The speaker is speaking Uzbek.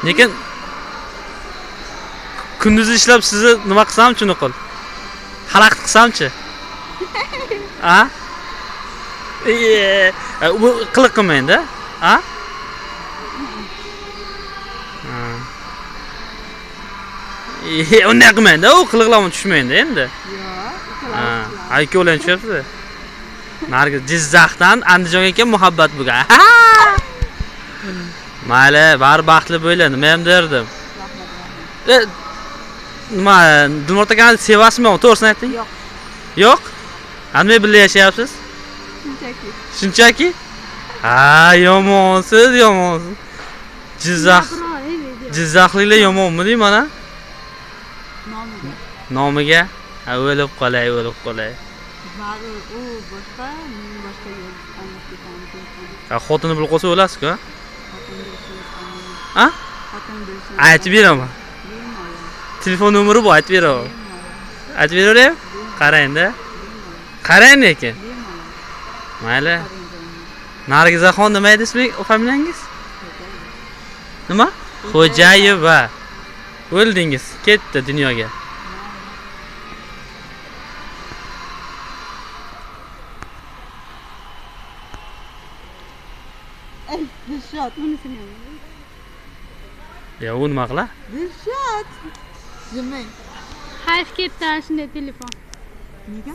Lekin kunduzi ishlab sizni nima qilsamchi nuqul? Xalaqit qilsamchi? A? Bu qiliq qilmang-da. A? Unday qilmang-da, u qiliqlarga tushmang-da endi. Yo'q, Ha, ikkovlang tushyapsiz. Nargiz Jizzaxdan Andijonga kelgan muhabbat bo'lgan. Mayli, bari baxtli bo'linglar, nima ham derdim. Nima, Dilmurod akani sevasizmi, to'g'risini ayting? Yo'q. Yo'q? Nima birga yashayapsiz? Shunchaki. Shunchaki? Ha, yomonsiz, yomonsiz. Jizzaxliklar yomonmi deyman a? Nomiga. Nomiga? Ha, o'lib qolay, o'lib qolay. Baribir u boshqa, men boshqa yo'l tanlab ketamiz. Ha, xotini bilib qolsa o'lasiz-ku, ha? Xotin bilishini Ha? Xotin bilishini. Aytib beraman. Bemalol. Telefon nomeri bor, aytib beraman. Aytib beraveraymi? Qarang-da. Qarang lekin. Mayli. Nargizaxon nima edi ismi, familiyangiz? Nima? Xo'jayeva. O'ldingiz, ketdi dunyoga. Ey, Dilshod, bunisini ham. Ya u nima qila? Dilshod. Jimay. Hayf ketdi shunday telefon. Nega?